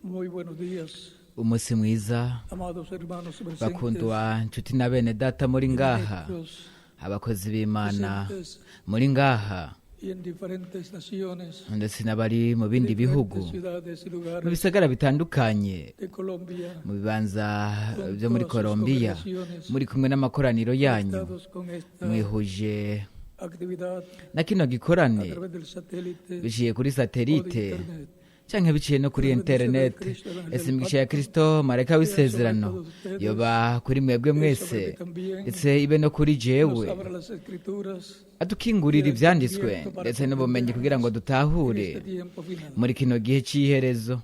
Muy buenos días, Umunsi mwiza, amados hermanos presentes, bakundwa nshuti na bene data muri ngaha, ministros abakozi b'Imana presentes muri ngaha, y en diferentes naciones, ndetse n'abari mu bindi bihugu, diferentes ciudades y mu lugares bisagara bitandukanye, de Colombia, mu bibanza con byo muri todas sus Colombia, congregaciones, muri kumwe n'amakoraniro yanyu, conectados con esta mwihuje actividad na kino a gikorane través del satélite biciye kuri o de satelite internet. canke biciye no kuri interineti. Ese imigisha ya Kristo, marayika w'isezerano, yoba kuri mwebwe mwese, ndetse ibe no kuri Nos jewe, abra las escrituras adukingurira ivyanditswe ndetse n'ubumenyi kugira ngo en dutahure este tiempo final. muri kino gihe c'iherezo.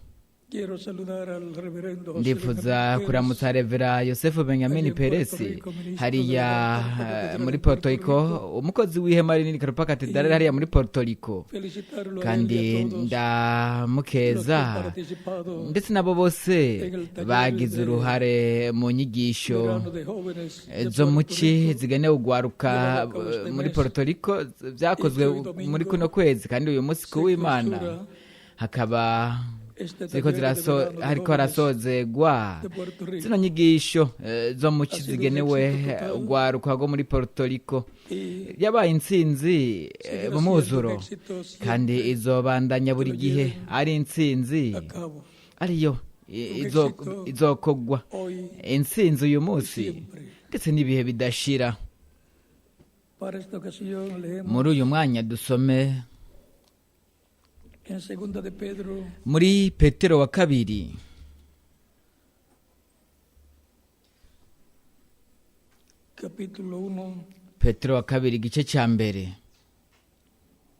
Quiero saludar al reverendo José Ndifuza Benjamín Pérez, kuramutsa Revera Yosefu Benyamini Peresi hariya muri Puerto Rico, umukozi w'ihema rinini Karupa Katedrali hariya muri Puerto Rico, felicitarlo a él y kandi a todos los que ndamukeza han participado ndetse nabo bose bagize uruhare mu nyigisho verano de jóvenes de zo mu Puerto ci Rico zigenewe ugwaruka muri Puerto Rico byakozwe muri kuno kwezi. Kandi uyu munsi ku w'Imana hakaba este ziriko taller de ziraso verano de hariko jóvenes harasozegwa de Puerto Rico zino nyigisho zo mu ci zigenewe ugwaruka rwo muri Puerto Rico. y Yabaye intsinzi seguirá mu siendo un mwuzuro, éxito siempre kandi izobandanya buri gihe ari intsinzi, a cabo ariyo izokogwa hoy intsinzi uyu munsi siempre. ndetse n'ibihe bidashira. Para esta ocasión leemos Muri uyu mwanya dusome en Segunda de Pedro muri Petero wa kabiri, capítulo 1 Petero wa kabiri igice cya mbere,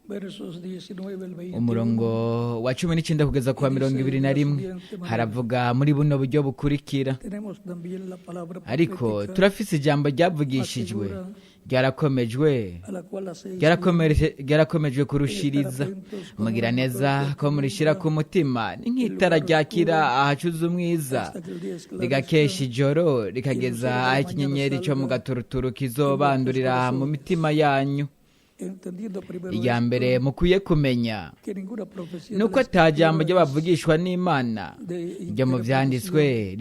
versos 19 al 21. umurongo wa 19 kugeza ku wa 21, haravuga muri buno buryo bukurikira: Tenemos también la palabra Ariko profética turafise ijambo ryavugishijwe, ryarakomejwe, a la cual hacéis ryarakomejwe kurushiriza. Mugira neza ko murishira ku mutima, ni nk'itara ryakira ahacuze umwiza, hasta que el día esclarezca rigakesha ijoro, rikageza aho ikinyenyeri cyo mu gaturuturu kizobandurira mu mitima yanyu. Entendiendo primero Iya esto, mbere mukwiye kumenya que ninguna profecía de nuko la ata jambo Escritura ry'abavugishwa n'Imana es de ryo mu vyanditswe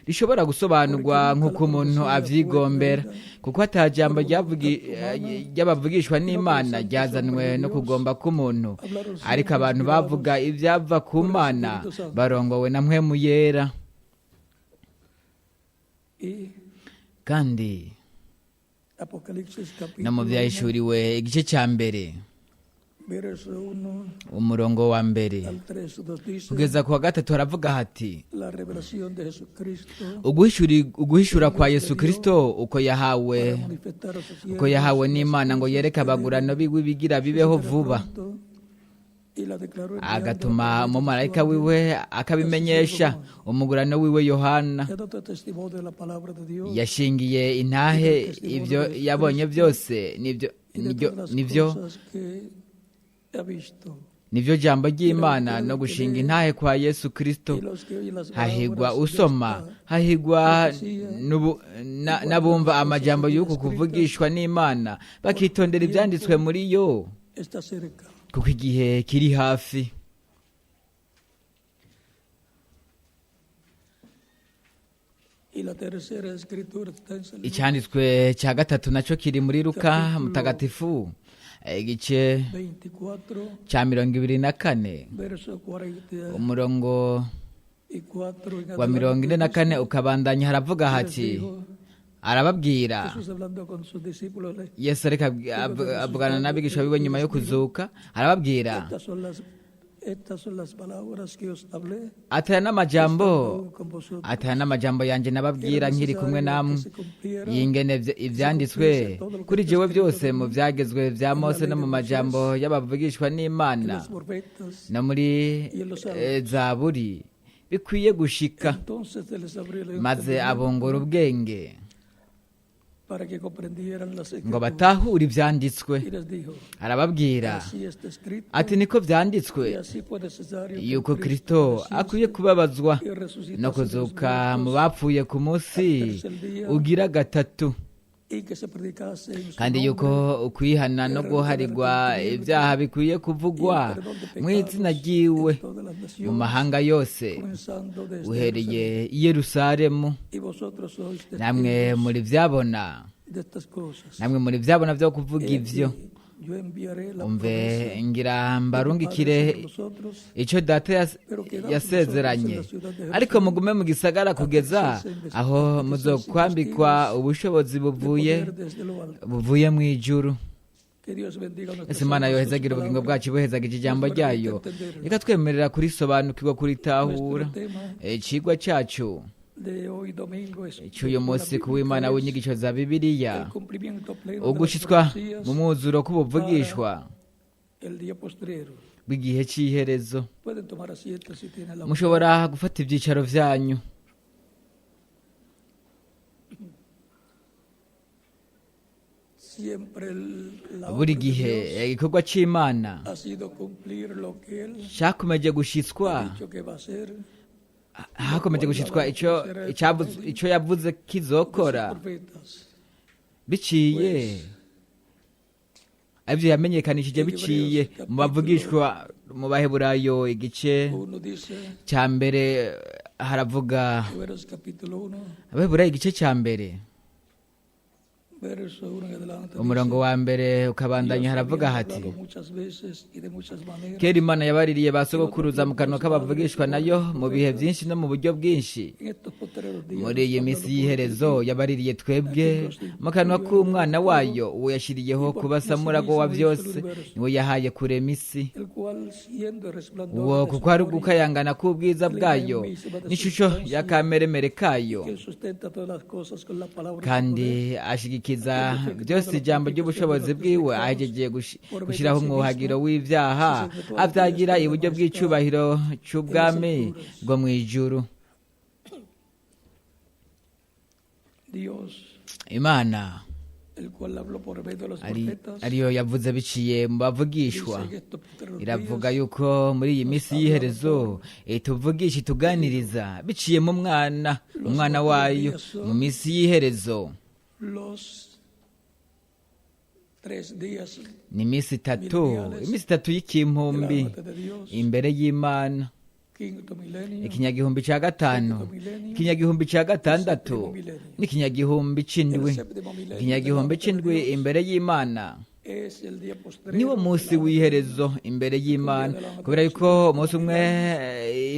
rishobora gusobanurwa nk'uko umuntu avyigombera, kuko ata jambo ry'abavugishwa n'Imana ryazanwe no kugomba k'umuntu, ariko abantu bavuga ivyava ku Mana barongowe na Mpwemu Yera. Y Kandi Apocalipsis no mu capítulo 1, vyahishuriwe igice ca mbere, verso 1 umurongo wa mbere al 3 nos dice kugeza ku wa gatatu haravuga hati: la revelación de Jesucristo Uguhishura kwa Yesu Kristo uko yahawe para manifestar a sus uko siervos yahawe las n'Imana ngo cosas yereke que abagurano deben biwe ibigira bibeho suceder vuba, pronto, y la declaró enviando al agatuma profeta umumarayika su ángel, wiwe akabimenyesha umugurano wiwe Yohana, que ha dado testimonio de la palabra de Dios yashingiye intahe ivyo yabonye byose, nivyo y de nivyo todas las nivyo cosas que ha visto. nivyo jambo ry'Imana no gushinga intahe kwa Yesu Kristo. Y los que oyen las Hahigwa palabras de usoma, esta hahigwa n'abumva amajambo y'uku kuvugishwa n'Imana, bakitondera ivyanditswe muri yo, está cerca. kuko igihe kiri hafi. Y la tercera escritura está en San Lucas Icyanditswe cya gatatu nacyo kiri muri Luka mutagatifu igice 24, cya 24, verso 44 umurongo en wa 44 ukabandanya, haravuga adelante. hati: Les dijo, Arababwira, Jesús hablando con sus discípulos, Yesu ariko avugana n'abigisha biwe nyuma yo kuzuka, arababwira Estas son las palabras que os hablé ati: "Aya n'amajambo aún con vosotros. ati: "Aya n'amajambo yanjye nababwira Era nkiri kumwe necesario namwe, que se cumpliera yingene ivyanditswe kuri jewe byose mu vyagezwe vya Mose no mu majambo y'abavugishwa en n'Imana los profetas. no muri Zaburi bikwiye gushika." Entonces se les abrió el Maze entendimiento abungura ubwenge para que comprendieran las ngo escrituras. batahure ivyanditswe. Y les dijo, Arababwira así está escrito, ati: "Niko vyanditswe y así fue necesario que yuko Cristo Kristo akwiye kubabazwa y resucitase no de los kuzuka mu muertos bapfuye ku munsi ugira gatatu." y que se predicase en su Kandi yuko nombre ukwihana no guharirwa ibyaha bikwiye kuvugwa y el perdón de mu izina pecados ryiwe en todas las mu naciones, mahanga yose, comenzando desde uhereye Jerusalén. i Yerusalemu. Y vosotros sois Namwe testigos muri vyabona, de estas cosas. namwe muri vyabona vyo kuvuga He ivyo. aquí, yo enviaré la Umve, promesa ngira de mi Padre mbarungikire sobre vosotros, ico data pero quedaos yasezeranye, vosotros en la ciudad de ariko Jerusalén mugume mu gisagara hasta que kugeza seáis hasta aho que seáis muzokwambikwa investidos ubushobozi de buvuye poder desde lo alto. buvuye mu ijuru. Que Dios bendiga Ese nuestras Imana almas con su yohezagira ubugingo palabra, bwacu, buhezagira ijambo nos permite ryayo, entenderlo. ikatwemerera kurisobanukirwa, kuritahura. Nuestro tema Icigwa cacu de hoy domingo es cy'uyu la munsi ku w'Imana bíblica es w'inyigisho za Bibiliya, el cumplimiento pleno de las ugushitswa profecías mu mwuzuro k'ubuvugishwa el día postrero. bw'igihe c'iherezo. Pueden tomar asiento si tienen la Mushobora gufata ivyicaro vyanyu. Siempre la Buri obra de gihe Dios igikorwa c'Imana ha sido cumplir lo que Él cakomeje ha gushitswa, dicho que va a hacer hakomeje gushitswa ico ico yavuze de sus kizokora profetas. biciye arivyo yamenyekanishije biciye mu bavugishwa. Mu Baheburayo igice Uno dice, ca mbere haravuga, Hebreos capítulo 1, Abaheburayo igice ca mbere, verso 1 en adelante, umurongo dice, wa mbere ukabandanya, Dios haravuga habiendo hati: hablado muchas veces y de muchas maneras Kera Imana yabaririye ba sogokuruza mu kanwa k'abavugishwa nayo mu bihe byinshi no mu buryo bwinshi. en estos postreros días Muri nos iyi ha minsi hablado por y'iherezo Espíritu, yabaririye twebwe mu kanwa k'umwana wayo, uwo yashyiriyeho kuba samurago wa byose, niwe yahaye kurema isi. el cual siendo el resplandor Uwo de su kuko ari gloria, ugukayangana k'ubwiza bwayo n'ishusho y'akameremere kayo, que sustenta todas las cosas con la palabra de su poder, kandi ashigikiza byose ijambo ry'ubushobozi bwiwe, ahejeje gushyiraho umwuhagiro w'ibyaha, avyagira iburyo bw'icubahiro c'ubwami bwo mw'ijuru. Dios, Imana el cual habló por medio de los ari profetas, ariyo yavuze biciye mu bavugishwa, dice en estos postreros iravuga días yuko muri iyi minsi y'iherezo ituvugisha, ituganiriza biciye mu mwana, umwana wayo. Mu minsi y'iherezo los 3 días ni iminsi 3, iminsi 3 de la y'ikimpumbi muerte de Dios, imbere y'Imana, quinto milenio, ikinyagihumbi ca gatanu, ikinyagihumbi ca gatandatu n'ikinyagihumbi c'indwi. el séptimo milenio de la Ikinyagihumbi muerte de c'indwi Dios imbere y'Imana es el día postrero niwo munsi de la w'iherezo imbere y'Imana, kubera yuko umunsi umwe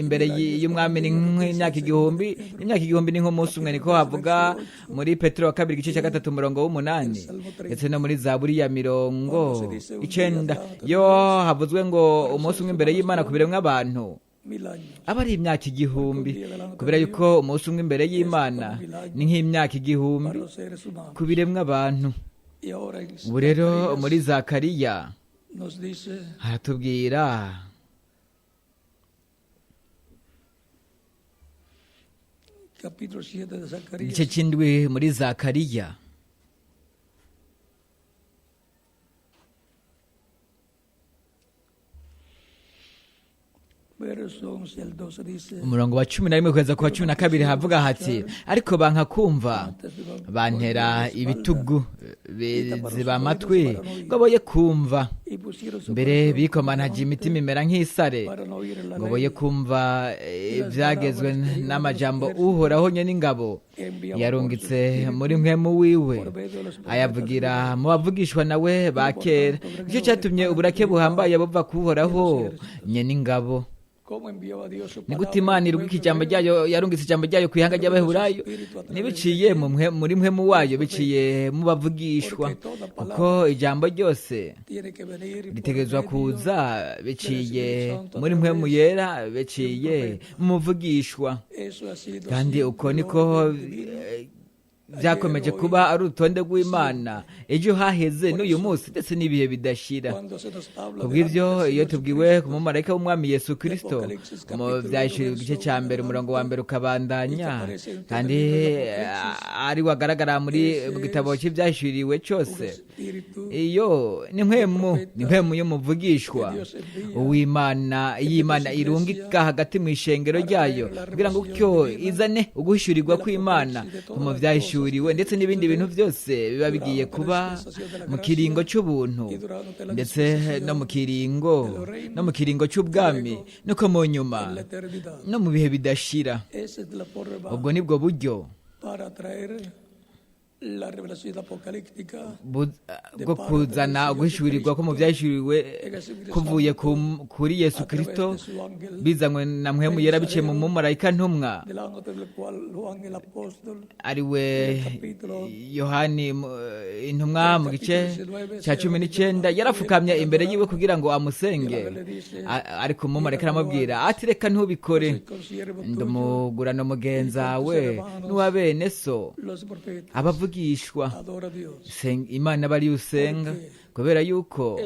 imbere y'umwami ni nk'imyaka igihumbi, imyaka igihumbi ni nk'umunsi umwe, niko havuga muri Petero wa kabiri igice cya gatatu umurongo w'umunani, ndetse no muri Zaburi ya 90 yo havuzwe ngo umunsi umwe imbere y'Imana ku biremwa abantu mil años. aba ari imyaka igihumbi, kubera yuko umunsi umwe imbere y'Imana ni nk'imyaka igihumbi Para los seres humanos. ku biremwa abantu. Y ahora en Ubu rero Zacarías muri Zakariya nos dice haratubwira capítulo 7 de Zacarías, igice c'indwi muri Zakariya, verso 11 al 12 dice, umurongo wa 11 kugeza ku wa 12 havuga hati: Ariko banka kumva, antes de bantera volvieron la espalda ibitugu, biziba amatwi ngo boye kumva, y pusieron su mbere corazón bikomanaje imitima imera nk'isare, para no oír la ngo boye ley. kumva ivyagezwe n'amajambo Uhoraho nyene ingabo Enviaba por su yarungitse espíritu muri mpwemu wiwe, por medio de los profetas ayavugira mu bavugishwa nawe ba kera. Nicyo cyatumye uburake buhambaye buva kuhoraho nyene ingabo. cómo enviaba Dios su Ni gute palabra Imana al irungika pueblo ijambo hebreo? ryayo, yarungitse ijambo ryayo ku ihanga ry'Abaheburayo ntibiciye muri mpwemu wayo, biciye mu bavugishwa, kuko ijambo ryose Tiene que venir por ritegerezwa medio kuza biciye muri mpwemu yera, biciye mu muvugishwa. Eso ha sido Kandi siempre uko el niko orden divino. byakomeje kuba ari urutonde rw'Imana ejo haheze n'uyu munsi ndetse n'ibihe bidashira. Cuando se nos habla del Kubw'ivyo, ángel del iyo Señor tubwiwe Jesucristo, ku mumarayika w'umwami Yesu Kristo mu Vyahishuriwe igice ca mbere umurongo wa mbere ukabandanya, kandi ari wagaragara muri mu gitabo cy'ivyahishuriwe cose, Iyo ni mpwemu y'umuvugishwa uw'Imana, y'Imana irungika hagati mu ishengero ryayo kugira ngo cyo izane uguhishurirwa kw'Imana mu byahishuriwe ndetse n'ibindi bintu byose biba bigiye kuba mu kiringo cy'ubuntu ndetse no mu kiringo cy'ubwami, nuko mu nyuma no mu bihe bidashira. Ubwo nibwo buryo bwo kuzana uguhishurirwa ko mu byahishuriwe kuvuye kuri Yesu Kristo bizanywe na mpwemu yera biciye mu mumarayika ntumwa, ari we Yohani intumwa. Mu gice cya 19 yarafukamye imbere yiwe kugira ngo amusenge, ariko umumarayika aramubwira ati: "Reka, ntubikore, ndumugurano mugenzawe n'uwa bene so abavugishwa, Imana bari usenga," kubera yuko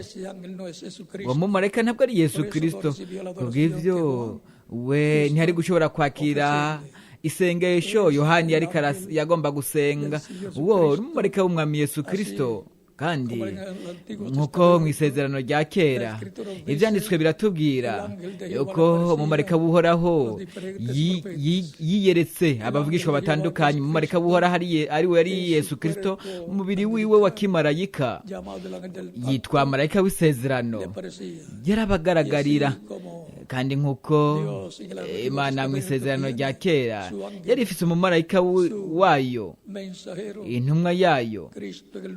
uwo mumarayika ntabwo ari Yesu Kirisito. Kubw'ibyo we ntiyari gushobora kwakira isengesho Yohani yari yagomba gusenga. Uwo n'umumarayika w'umwami Yesu Kirisito. Kandi nk'uko mu isezerano rya kera ibyanditswe biratubwira yuko umumarayika w'Uhoraho yiyeretse abavugishwa batandukanye, umumarayika w'Uhoraho ari we yari Yesu Kirisito mu mubiri wiwe wa kimarayika yitwa marayika w'isezerano, yarabagaragarira. Kandi nk'uko Imana mu isezerano rya kera yari ifite umumarayika wayo, intumwa yayo,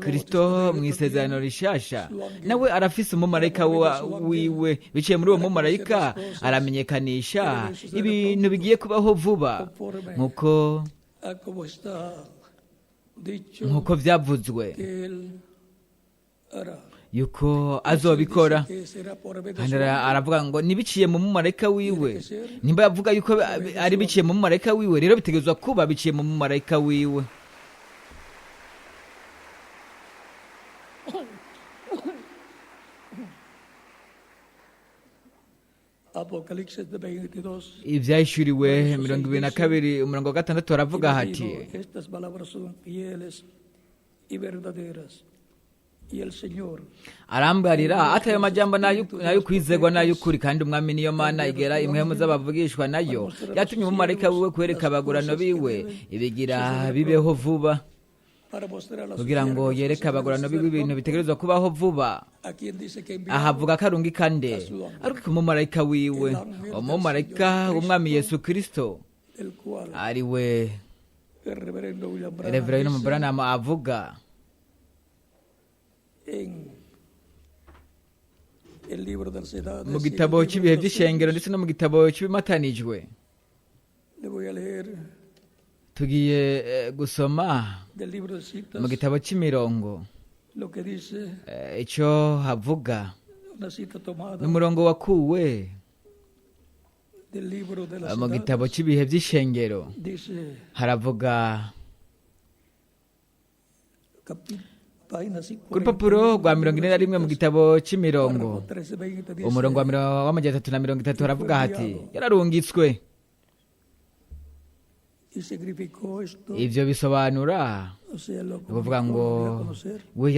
Kirisito mu isezerano rishasha nawe arafise umumarayika wiwe. Biciye muri uwo mumarayika aramenyekanisha ibintu bigiye kubaho vuba, nk'uko byavuzwe yuko azobikora. Kandi aravuga ngo ntibiciye mu mumarayika wiwe. Nimba yavuga yuko ari biciye mu mumarayika wiwe, rero bitegerezwa kuba biciye mu mumarayika wiwe. Apocalipsis 22. Ibyahishuriwe 22 umurongo wa 6 aravuga hati: "Estas palabras son fieles y verdaderas. Y el Señor Arambarira ati: "Ayo majambo nayo kwizegwa n'ay'ukuri, kandi Umwami niyo Mana igera impwemu z'abavugishwa nayo yatumye umumarayika wiwe kwereka abagurano biwe ibigira bibeho vuba," para mostrar a los kugira ngo siervos yereke cosas que abagurano deben biwe suceder ibintu pronto. bitegerezwa kubaho vuba. ¿A quién dice que enviado? Ahavuga ko arungika nde? Arungika umumarayika wiwe, umumarayika w'Umwami Yesu Kristo, Del cual ari we el reverendo William Branham Reverendo dice Branham avuga en el libro de las edades mu y el gitabo libro de cy'ibihe los by'ishengero sellos. ndetse no mu gitabo cy'ibimatanijwe. Le voy a leer Tugiye gusoma del libro de citas mu gitabo cy'imirongo lo que dice icyo havuga una cita tomada n'umurongo wakuwe del libro de las mu edades. gitabo cy'ibihe by'ishengero. Dice Haravuga página ku rupapuro rwa 41 mu gitabo cy'imirongo, párrafo 13, 20, dice, umurongo wa 330, haravuga hati: "Yararungitswe." Y significó esto, Ibyo bisobanura o sea, lo ni ukuvuga comunicó, ngo lo dio a conocer we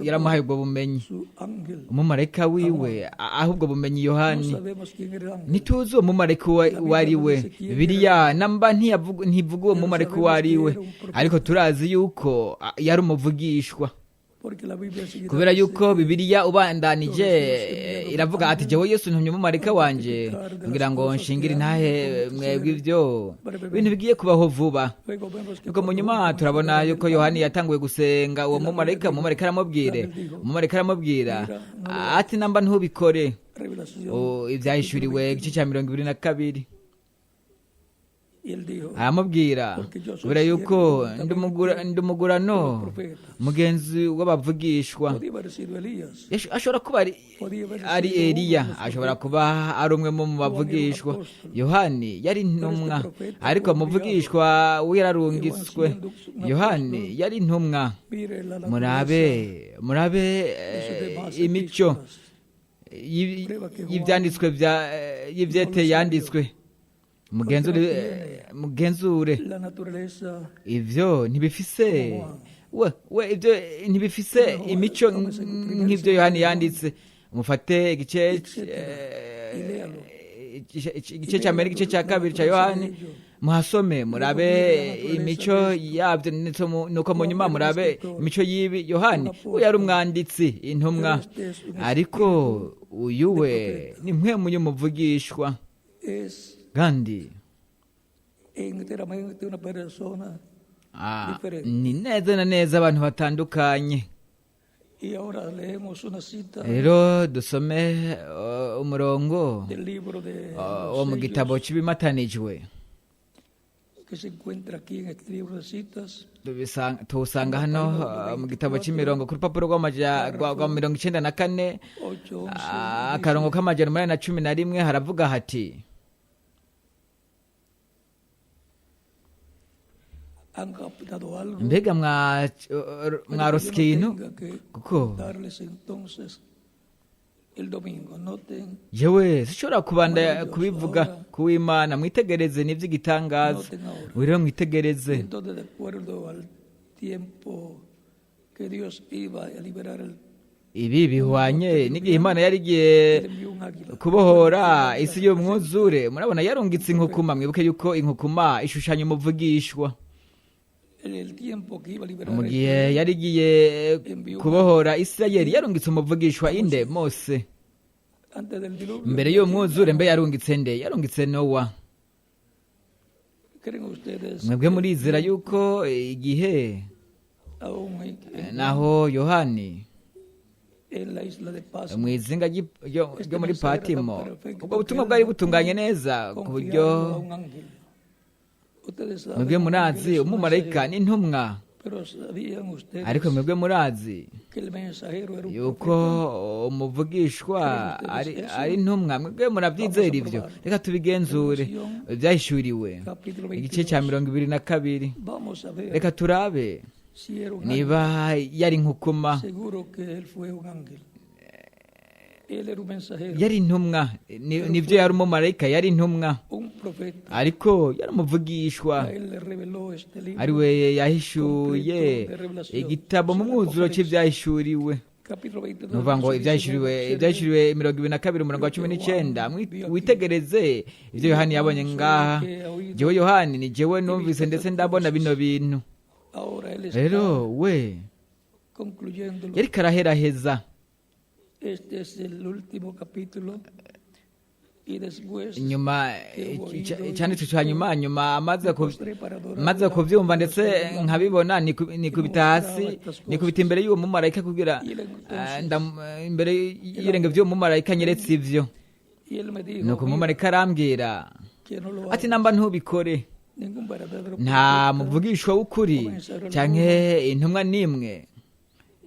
yaramuhaye ubwo bumenyi su ángel. umumarayika wiwe, aho ubwo bumenyi No Yohani. sabemos quién era el ángel. Ntituzi uwo mumarayika uwo ari we. Bibiliya namba ntivuga uwo mumarayika uwo ari we, ariko turazi yuko yari umuvugishwa, Porque la Biblia enseguida kubera dice yuko Bibiliya ubandanije iravuga ati: "Jewe Yesu ntumye umumarayika wanje kugira ngo nshingire intahe mwebwe ibyo bintu bigiye kubaho vuba." Luego vemos que Nuko mu cuando nyuma Juan turabona comenzó a yuko orar, Yohani yatanguye gusenga uwo mumarayika. Umumarayika aramubwira ati: "Namba ntubikore." Revelación, Ibyahishuriwe igice cya 22. y él dijo, Aramubwira: "Kubera yuko ndi umugurano mugenzi w'abavugishwa." Podía haber sido Elías, Ashobora kuba ari Eliya, ashobora kuba ari umwe mu bavugishwa. Yohani yari intumwa, ariko umuvugishwa we yararungitswe. Yohani yari intumwa. Mire la Murabe, murabe de sus demás imico epístolas. y'ibyanditswe bya y'ibyete yanditswe. Mugenzure, mugenzure La naturaleza ivyo ntibifise We ibyo ntibifise imico nk'ibyo Yohani yanditse. Mufate igice Y léalo. igice cya mbere, igice cya kabiri cya Yohani, muhasome murabe imico yabyo, ndetse nuko mu nyuma murabe imico y'ibi. Yohani we yari umwanditsi, intumwa, ariko uyu we ni mwe y'umuvugishwa Es kandi enteramente una persona. Ni neza na neza abantu batandukanye. Y ahora leemos una cita Rero dusome umurongo del libro de wo los mu gitabo sellos cy'ibimatanijwe que se encuentra aquí en este libro de citas. Tuwusanga hano mu gitabo cy'imirongo ku rupapuro rwa 94, 8, 11. Akarongo k'811, haravuga hati: Han captado algo. Mbega Pero que mwarose yo no ikintu tenga que kuko darles entonces el domingo. Noten, yewe sinshobora kubanda kubivuga kuw'Imana. Mwitegereze n'iby'igitangaza. noten ahora. Rero mwitegereze. Entonces, de acuerdo al tiempo que Dios iba a liberar el Ibi bihwanye n'igihe Imana yari igiye él envió un águila. kubohora isi y'umwuzure. Murabona, yarungitse inkukuma. Mwibuke yuko inkukuma ishushanya umuvugishwa. En el tiempo que iba a liberar Mu a gihe Israel, yari igiye kubohora Isirayeli, yarungitse umuvugishwa inde? Mose. Antes del diluvio, Mbere y'uwo mwuzure mbe yarungitse nde? Yarungitse Nowa. ¿creen ustedes Mwebwe murizera yuko igihe aún naho Yohani en la isla de Pascua mu izinga ryo muri Patimo, ubwo butumwa bwari butunganye neza ku buryo confiarlo a un ángel? Ustedes saben, mwebwe un ángel murazi es un umumarayika mensajero, n'intumwa, pero sabían ustedes ariko mwebwe murazi que el mensajero era un yuko profeta. umuvugishwa ari intumwa. Mwebwe murabyizera ibyo? Reka tubigenzure. Byahishuriwe Capítulo igice cya 22. 22. Vamos a ver Reka turabe si era un ángel. niba yari inkukuma. Seguro que él fue un ángel. Él era un mensajero, Yari intumwa. Nibyo, yari umumarayika, yari intumwa, un profeta. ariko yari umuvugishwa, A él le reveló este libro ari we yahishuye igitabo mu mwuzuro cy'ibyahishuriwe. Capítulo 22, Nuvuga ngo verso ibyahishuriwe 19. ibyahishuriwe 22, umurongo wa 19. Witegereze ibyo Yohani yabonye ngaha: "Jewe Yohani, ni jewe numvise ndetse ndabona bino bintu." Ahora él está Rero we concluyéndolo. yariko araheraheza. Este es el último capítulo. Y después Inyuma icyanditse cya nyuma, nyuma amaze mostré para adorar maze kubyumva ndetse nkabibona, nikubita hasi, nikubita imbere y'uwo mumarayika kugira Y él entonces, imbere y'ibirenge by'uwo mumarayika nyeretse ivyo. y él me dijo: Nuko "Mira, umumarayika arambwira que no lo ati: hagas. "Namba ntubikore. Ningún verdadero Nta profeta muvugishwa w'ukuri canke intumwa n'imwe,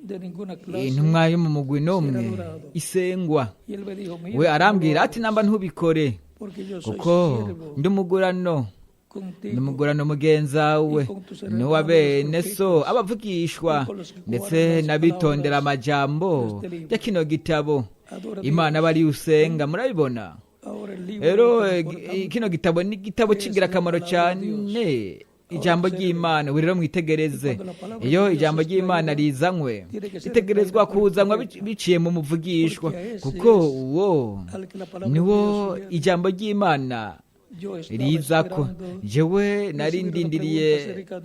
de ninguna clase." intumwa yo mu mugwi n'umwe isengwa." Y él me dijo: "Mira, We que no lo arambwira ati: hagas, "Namba ntubikore, porque yo soy kuko siervo ndi umugurano, contigo ndi umugurano mugenzawe n'uwa bene so abavugishwa, ndetse n'abitondera amajambo ya kino gitabo. Adora a Imana Dios." bari usenga." Murabibona? Ahora el libro Rero es tan importante. kino gitabo ni igitabo cy'ingirakamaro cyane, ijambo ry'Imana. Ubu rero mwitegereze, iyo ijambo ry'Imana rizanywe, ritegerezwa kuzanwa biciye mu muvugishwa, kuko uwo Al que la palabra de niwo Dios viene. ijambo ry'Imana Yo estaba rizako. esperando Jewe nari recibir una ndindiriye pregunta acerca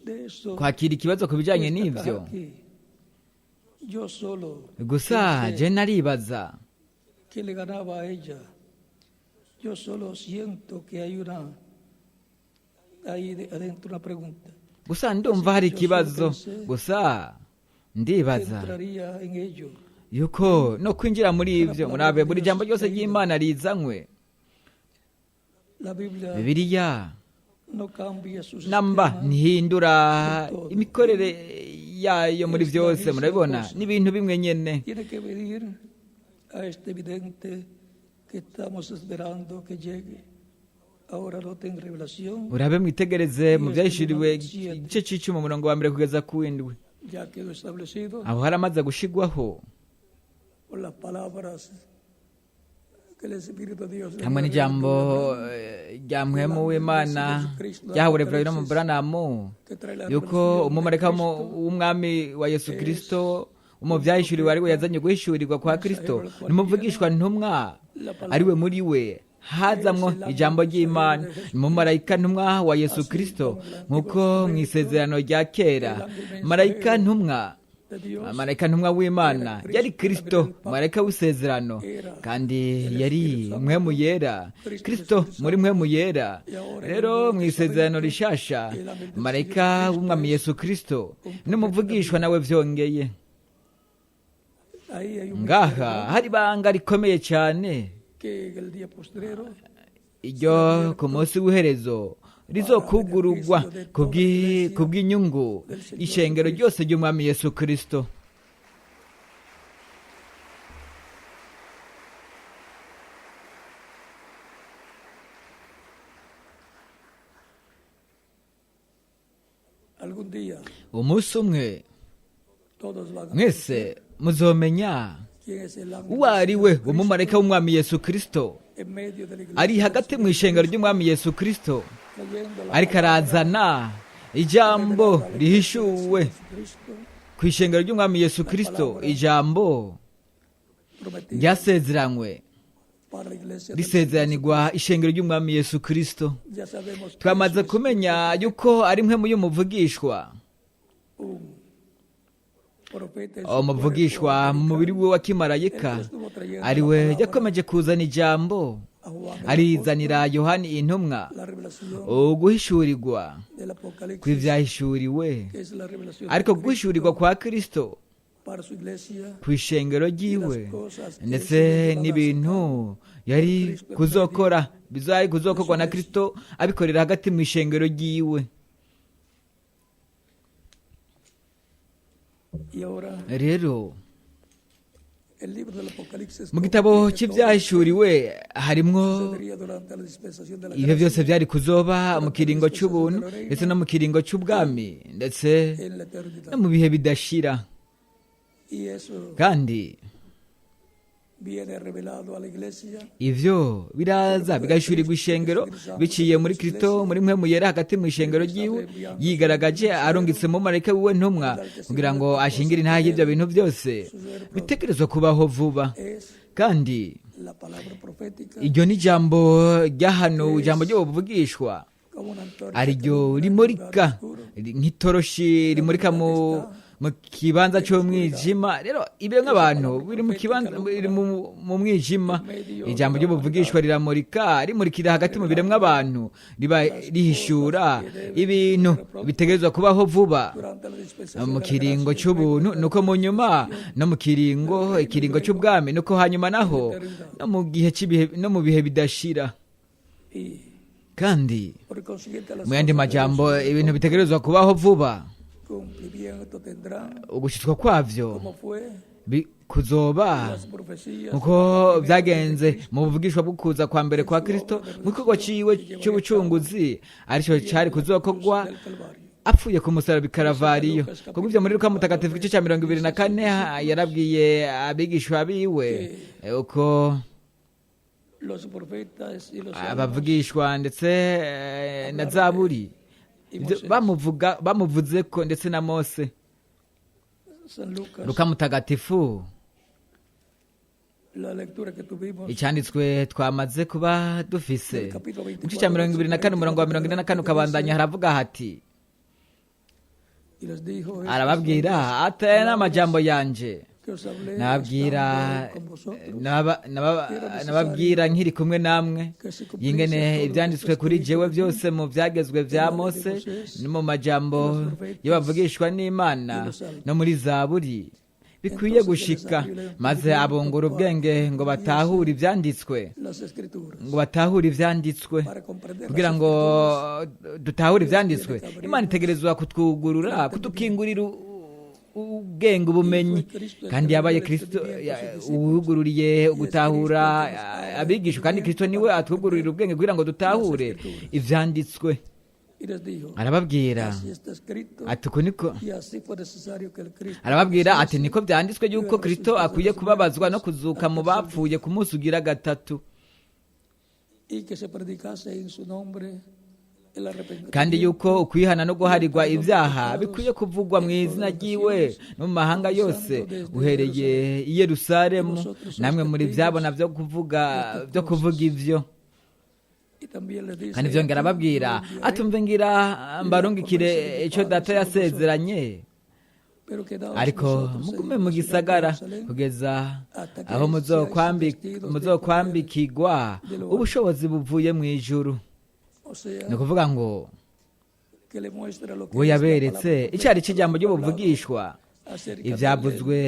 de eso. kwakira ikibazo ku bijyanye Esta n'ibyo. caja aquí. Yo solo Gusa pensé je naribaza que le ganaba a ella. Yo solo siento que hay una ahí adentro una pregunta. Gusa ndumva hari ikibazo. Gusa Que ndibaza entraría en ello. yuko no kwinjira muri ibyo. Murabe, buri jambo ryose ry'Imana rizanywe, La Biblia Bibiliya no cambia su namba sistema. ntihindura imikorere yayo muri byose. Murabibona, n'ibintu bimwe nyene. Tiene que venir a este vidente que estamos esperando que llegue. Ahora no tengo revelación, Urabe, mwitegereze mu byahishuriwe igice c'icumi, umurongo wa mbere kugeza ku w'indwi. ya quedó establecido Aho haramaze gushigwaho por las palabras que el Espíritu de Dios le Hamwe dio al n'ijambo reverendo Abraham, rya mpwemu w'Imana ryahawe Reverendo Branham, que trae la yuko revelación de umumarayika Cristo, w'umwami wa Yesu Kristo mu byahishuriwe ari we yazanye guhishurirwa kwa Kristo, n'umuvugishwa ntumwa ari we muri we hazamwo ijambo ry'Imana, n'umumarayika ntumwa wa Yesu Kristo, nk'uko mu isezerano rya kera marayika ntumwa de Dios marayika ntumwa w'Imana yari Kristo, marayika w'isezerano, kandi yari mpwemu yera, Kristo muri mpwemu yera. Rero mu isezerano rishasha marayika w'umwami Yesu Kristo n'umuvugishwa nawe vyongeye. Ahí hay un Ngaha hari ibanga rikomeye cyane que en el día postrero iryo ku munsi w'iherezo rizokugurugwa kubw'inyungu ishengero ryose ry'umwami Yesu Kristo. Algún día Umunsi umwe todos van a mwese muzomenya quién es el ángel uwo ari we umumarayika w'umwami Yesu Kristo en medio de la iglesia ari hagati mu ishengero ry'umwami Yesu Kristo, trayendo la ariko arazana ijambo rihishuwe Cristo ku ishengero ry'umwami Yesu Kristo, ijambo prometido ryasezeranywe para la iglesia del risezeranirwa ishengero ry'umwami Yesu Kristo. Ya sabemos que Twamaze kumenya yuko ari mwe y'umuvugishwa, un profeta en su umuvugishwa cuerpo mu mubiri we wa kimarayika, ari we yakomeje kuzana ijambo a Juan el arizanira Yohani intumwa la revelación uguhishurirwa del Apocalipsis, kw'ivyahishuriwe, que es la revelación de ariko Cristo guhishurirwa kwa Kristo para su iglesia ku ishengero ryiwe, ndetse n'ibintu yari kuzokora bizari kuzokorwa na Kristo abikorera hagati mu ishengero ryiwe. Y ahora Rero el libro del Apocalipsis mu gitabo contiene todo cy'ivyahishuriwe harimwo lo que sucedería durante la dispensación de la ibyo gracia byose byari kuzoba mu kiringo cy'ubuntu ndetse no mu kiringo cy'ubwami ndetse en la eternidad. no mu bihe bidashira. Y eso Kandi viene revelado a la iglesia ivyo biraza bigahishurirwa ishengero biciye muri Kristo muri mwe muyera hagati mu ishengero ryiwe, yigaragaje arungitse mu marayika wiwe ntumwa kugira ngo ashingire intahe y'ivyo bintu byose bitegerezwa kubaho vuba. es Kandi la palabra profética iryo ni ijambo ryahanuwe, ijambo ry'ubuvugishwa como una antorcha ariryo que alumbra en lugar rimurika oscuro, nk'itoroshi rimurika mu kibanza cy'umwijima. Rero ibyo nk'abantu biri mu kibanza biri mu mwijima, ijambo ry'ubuvugishwa riramurika, rimurikira hagati mu biremwa abantu, riba rihishura ibintu bitegerezwa kubaho vuba durante la dispensación mu de la kiringo gracia y cy'ubuntu, nuko mu nyuma no mu kiringo ikiringo cy'ubwami, nuko hanyuma naho no mu gihe cy'ibihe no mu bihe bidashira. Y Kandi por consiguiente las mu yandi cosas majambo deben ibintu bitegerezwa kubaho vuba, cumplimiento tendrán ugushitswa kwavyo como fue kuzoba las profecías nkuko byagenze mu buvugishwa bwo kuza kwa mbere kwa Kristo mu gikorwa ciwe c'ubucunguzi, arico cari kuzokorwa del Calvario. apfuye ku musaraba i Karavariyo. Kuko ivyo muri Luka mutagatifu igice ca 24 yarabwiye abigishwa biwe uko Los profetas y los salmos abavugishwa ndetse na Zaburi y Ivyo Moisés. bamuvuze ko ndetse na Mose. San Lucas, Luka mutagatifu la lectura que tuvimos icyanditswe twamaze kuba dufise mu gice cya 24 umurongo wa 44 ukabandanya haravuga hati y les dijo estas arababwira ati aya ni amajambo yanje que os hablé nababwira estando con vosotros, nababwira nkiri kumwe namwe que se cumpliese yingene todo lo que ibyanditswe está kuri escrito jewe byose mu byagezwe bya Mose no mu majambo y'abavugishwa n'Imana no muri Zaburi bikwiye gushika, maze abungura ubwenge ngo batahure ibyanditswe, las escrituras ngo batahure ibyanditswe para comprender kugira las ngo dutahure ibyanditswe. Imana itegerezwa kutwugurura, kutukingurira ubwenge, ubumenyi. Kandi yabaye Kristo uwugururiye gutahura abigishwa, kandi Kristo niwe atwugururira ubwenge kugira ngo dutahure ivyanditswe. Y les dijo, Arababwira así está escrito, ati uku niko y así fue necesario que el Cristo arababwira ati niko byanditswe yuko Kristo akwiye kubabazwa no kuzuka mu bapfuye ku munsi ugira gatatu. Y que se predicase en su nombre el arrepentimiento Kandi yuko ukwihana no guharirwa ibyaha bikwiye kuvugwa mu izina ryiwe no mu mahanga yose, uhereye i Yerusalemu. Namwe muri byabona byo kuvuga ivyo. Y también les dice: Kandi vyongera ababwira atumve: "Ngira mbarungikire ico Data yasezeranye, Pero quedaos ariko vosotros mugume en mu la ciudad de gisagara Jerusalén, kugeza aho muzokwambikirwa ubushobozi buvuye mu ijuru." O sea, Ni ukuvuga ngo que le muestra lo que we es la yaberetse palabra icari c'ijambo ry'ubuvugishwa, acerca de ivyavuzwe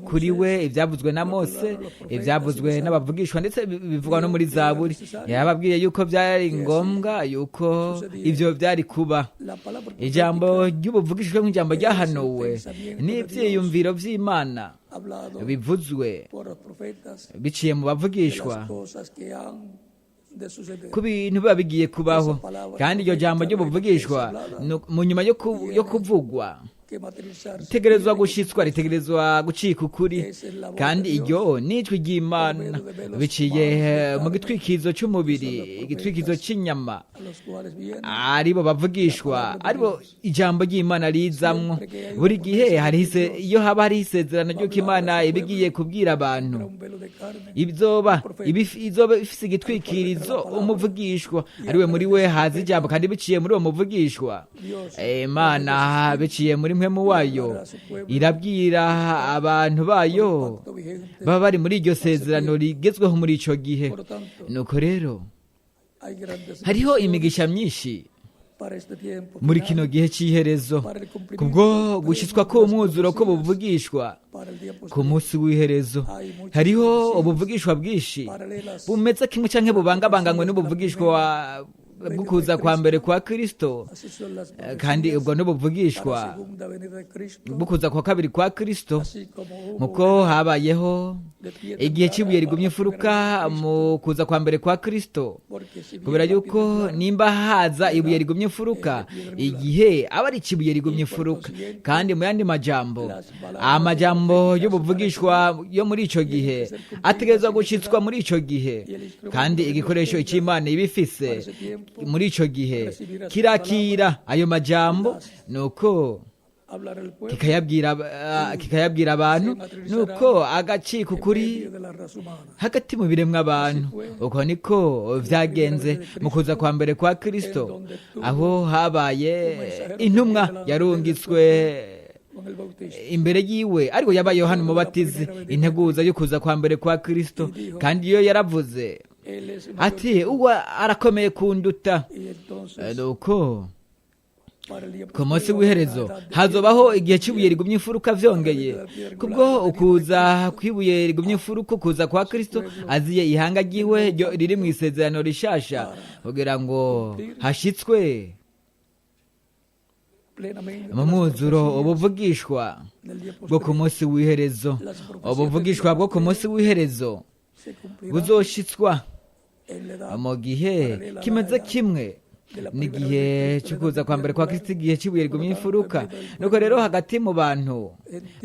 kuri we, ivyavuzwe na Mose, ivyavuzwe n'abavugishwa, ndetse bivugwa no muri Zaburi. Yababwiye yuko byari ngombwa yuko ivyo byari kuba. La palabra Ijambo ry'ubuvugishwa nk'ijambo ryahanuwe n'ivyiyumviro vy'Imana hablado bivuzwe por los profetas biciye mu bavugishwa las cosas que han de suceder. ku bintu biba bigiye kubaho. Kandi iryo jambo ry'ubuvugishwa mu nyuma yo kuvugwa Que materializarse. ritegerezwa gushitswa, ritegerezwa gucika ukuri. Kandi iryo ni ijwi ry'Imana biciye mu gitwikizo cy'umubiri, igitwikizo cy'inyama, A los cuales viene aribo bavugishwa, aribo ijambo ry'Imana rizamwo. Buri gihe iyo haba hariho isezerano ry'uko Imana iba igiye kubwira abantu un velo de carne izoba ifise igitwikirizo, umuvugishwa, ariwe muri we haza ijambo. Kandi biciye muri uwo muvugishwa, Imana biciye muri mpwemu wayo irabwira abantu bayo pacto vigente. baba bari muri iryo sezerano rigezweho muri ico gihe. Por lo tanto, Nuko rero hay grandes hariho imigisha myinshi para este tiempo muri final, kino gihe c'iherezo para el cumplimiento kubwo gushitswa k'umwuzuro k'ubuvugishwa para el día ku posterior, munsi w'iherezo. Hariho ubuvugishwa bwinshi paralelas bumeze kimwe canke bubangabanganywe n'ubuvugishwa bw'ukuza kwa mbere kwa Kristo. Así son las Kandi ubwo para n'ubuvugishwa la segunda venida de Cristo, bw'ukuza kwa kabiri kwa Kristo, así como hubo nkuko habayeho de pie igihe cy'ibuye rigumye imfuruka mu kuza kwa mbere kwa Kristo, porque si bien kubera la yuko piedra nimba haza ibuye rigumye imfuruka, igihe aba ari ikibuye rigumye imfuruka. Kandi mu yandi majambo, amajambo y'ubuvugishwa yo muri ico gihe ategerezwa gushitswa muri ico gihe. Kandi igikoresho cy'Imana iba ifise muri ico gihe kirakira ayo majambo, nuko hablar al pueblo kikayabwira abantu, nuko agacika ukuri en medio de la raza humana. hagati mu biremwa abantu. Uko niko vyagenze mu kuza kwa mbere kwa Kristo, aho habaye intumwa yarungitswe Con el bautista. imbere yiwe, ariko yabaye Yohana Umubatizi, integuza yo kuza kwa mbere kwa Kristo. Kandi iyo yaravuze Él es mayor ati: "Uwo arakomeye kunduta." Y entonces, Nuko para el día ku munsi w'iherezo hazobaho igihe cy'ibuye rigumye imfuruka. Vyongeye, kubwo ukuza kw'ibuye rigumye imfuruka, ukuza kwa Kristo aziye ihanga ryiwe ryo riri mu isezerano rishasha, kugira ngo hashitswe plenamente mu mwuzuro ubuvugishwa del día bwo ku munsi w'iherezo. Ubuvugishwa bwo ku munsi w'iherezo se cumplirá buzoshitswa en la edad mu gihe kimeze kimwe n'igihe cy'ukuza kwa mbere kwa Kristo, igihe cy'ibuye rigumye imfuruka. Nuko rero hagati mu bantu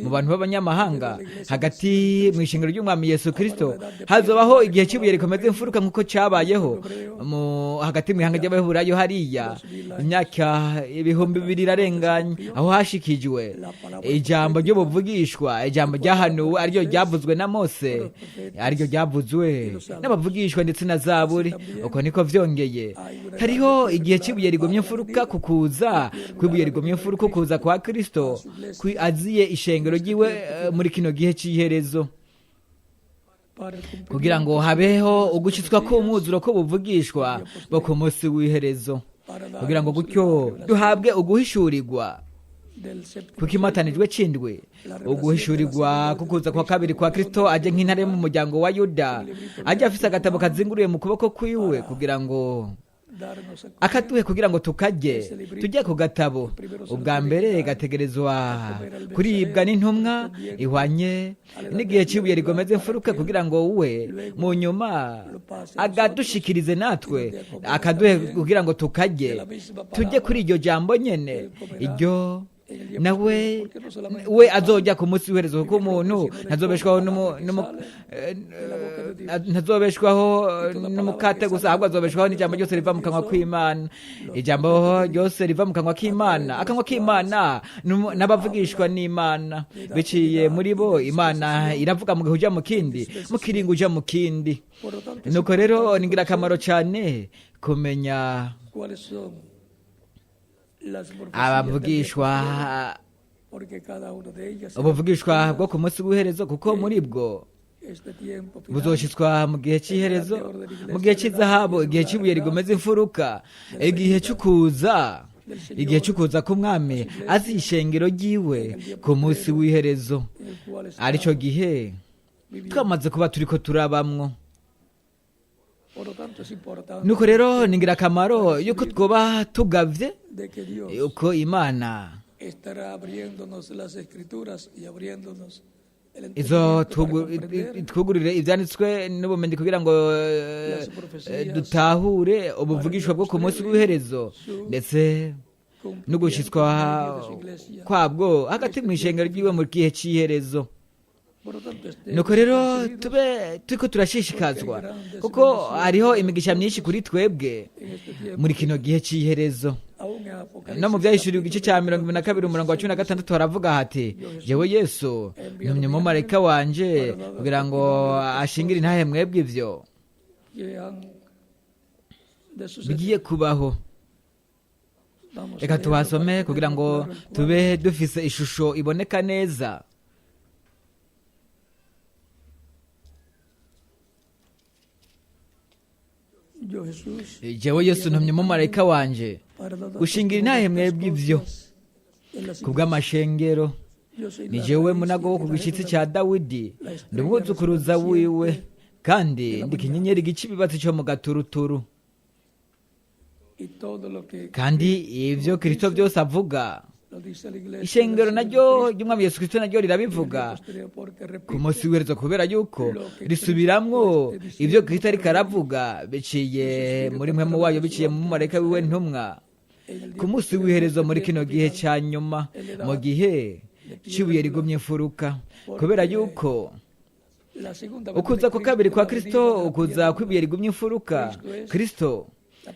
b'abanyamahanga, hagati mu ishingiro ry'Umwami Yesu Kristo, hazobaho igihe cy'ibuye rikomeza imfuruka, nk'uko cyabayeho mu hagati mu ihanga ry'Abaheburayo hariya imyaka 2000 irarenganye, aho hashikijwe ijambo ry'ubuvugishwa, ijambo ryahanuwe, ariryo ryavuzwe na Mose, ariryo ryavuzwe n'abavugishwa ndetse na Zaburi. Uko niko vyongeye hariho igihe cy'ibuye rigumye imfuruka ku kuza kw'ibuye rigumye imfuruka, kuza kwa Kristo aziye ishengero ryiwe muri kino gihe cy'iherezo, para el cumplimiento kugira ngo habeho ugushitswa k'umwuzuro k'ubuvugishwa bwo ku munsi w'iherezo, para darnos kugira ngo gutyo la revelación duhabwe uguhishurirwa del séptimo kuko imatanijwe cindwe, uguhishurirwa kukuza kwa kabiri kwa Kristo aje nk'intare yo mu muryango wa Yuda, aje afise agatabo kazinguruye mu kuboko kwiwe, kugira ngo darnos a akaduhe kugira ngo tukarye, tujye ku gatabo. Ubwa mbere gategerezwa kuribwa n'intumwa ihwanye n'igihe cy'ibuye rigomeze imfuruka, kugira ngo we mu nyuma akadushikirize natwe, akaduhe kugira ngo tukarye, tujye kuri iryo jambo nyene iryo el Nawe we azojya ku munsi w'iherezo, kuko umuntu ntazobeshwaho ntazobeshwaho n'umukate gusa, ahubwo azobeshwaho n'ijambo ryose riva mu kanwa k'Imana. Ijambo ryose riva mu kanwa k'Imana, akanwa k'Imana n'abavugishwa n'Imana biciye muri bo. Imana iravuga mu gihe uja mu kindi, mu kiringo uja mu kindi. Nuko rero ni ingirakamaro cyane kumenya abavugishwa, ubuvugishwa bwo ku munsi w'iherezo, kuko muri bwo buzoshitswa mu gihe cy'iherezo, mu gihe cy'izahabu, igihe cy'ibuye rigomeza imfuruka, igihe cy'ukuza, igihe cy'ukuza k'umwami azi ishengero ryiwe ku munsi w'iherezo, aricyo gihe twamaze kuba turiko turabamwo. Nuko rero ni ingirakamaro yuko twoba tugavye uko Imana izo twugurire ibyanditswe n'ubumenyi kugira ngo dutahure ubuvugishwa bwo ku munsi w'iherezo, ndetse no gushyitswa kwabwo hagati mu ishengero ry'iwe mu gihe cy'iherezo. Nuko rero tube turiko turashishikazwa, kuko hariho imigisha myinshi kuri twebwe muri kino gihe cy'iherezo. No mu Byahishuriwe igice cya 22 umurongo wa 16 haravuga hati: "Jewe Yesu ntumye umumarayika wanje kugira ngo ashingire intahe mwebwe ivyo bigiye kubaho." Reka tubasome kugira ngo tube dufise ishusho iboneka neza. Jewe Yesu ntumye umumarayika wanje gushingira intahe mwebwe ivyo kubw'amashengero. Ni jewe munago wo ku gishyitsi cya Dawidi, ndi umwuzukuruza wiwe, kandi ndi ikinyenyeri gica ibibatsi cyo mu gaturuturu. Kandi ibyo Kristo byose avuga, ishengero naryo ry'umwami Yesu Kristo naryo rirabivuga ku munsi w'iherezo, kubera yuko risubiramwo ibyo Kristo ariko aravuga biciye muri mpwemu wayo, biciye mu mumarayika wiwe ntumwa ku munsi w'iherezo, muri kino gihe cya nyuma, mu gihe cy'ibuye rigumye imfuruka, kubera yuko ukuza kwa kabiri kwa Kristo, ukuza kw'ibuye rigumye imfuruka, Kristo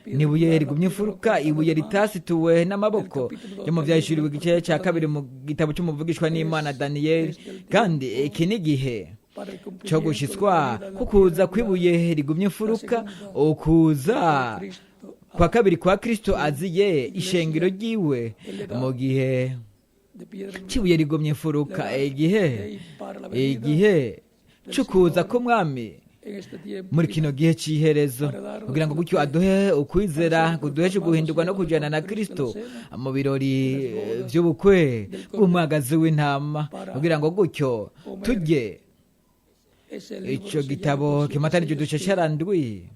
ni ibuye rigumye imfuruka, ibuye ritasituwe n'amaboko, ryo mu Byahishuriwe igice cya 2 mu gitabo cy'umuvugishwa n'Imana Daniyeli. Kandi iki ni igihe cyo gushyitswa kukuza kw'ibuye rigumye imfuruka, ukuza kwa kabiri kwa Kristo aziye ishengero ryiwe mu gihe cy'ibuye rigumye imfuruka, igihe cy'ukuza k'umwami muri kino gihe cy'iherezo, kugira ngo gutyo aduhe ukwizera kuduheshe guhindurwa no kujyana na Kristo mu birori by'ubukwe bw'umwagazi w'intama, kugira ngo gutyo tujye icyo gitabo kimatanije udushesherandwi,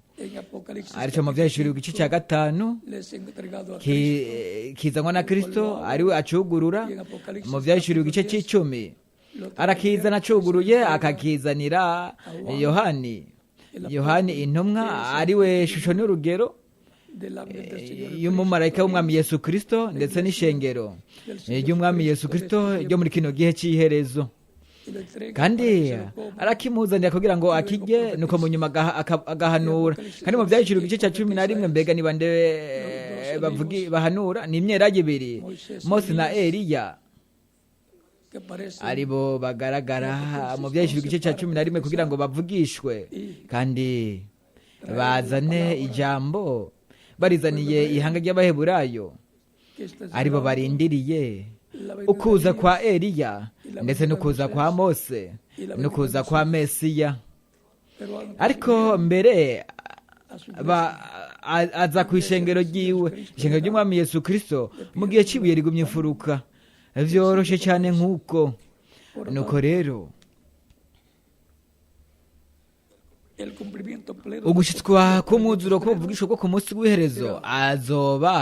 aricyo mu Byahishuriwe igice cya 5, kizanwa na Kristo ariwe acugurura. Mu Byahishuriwe igice cy'icumi arakizana acuguruye, akakizanira Yohani, Yohani intumwa, ariwe shusho n'urugero y'umumarayika w'umwami Yesu Kristo ndetse n'ishengero ry'umwami Yesu Kristo ryo muri kino gihe cy'iherezo. Kandi arakimuzanira kugira ngo akirye, nuko mu nyuma agahanura. Kandi mu Byahishuriwe igice cya 11, mbega niba nde bahanura? Ni imyerage ibiri, Mose na Eliya, aribo bagaragara mu Byahishuriwe igice cya 11 kugira ngo bavugishwe kandi bazane ijambo barizaniye ihanga ry'Abaheburayo, aribo barindiriye ukuza kwa Eliya ndetse n'ukuza kwa Mose n'ukuza kwa Mesiya. Ariko mbere aza ku ishengero ryiwe, ishengero ry'umwami Yesu Kristo mu gihe cy'ibuye rigumye imfuruka. Vyoroshe cyane nk'uko. Nuko rero ugushitswa k'umwuzuro k'ubuvugishwa bwo ku munsi w'iherezo azoba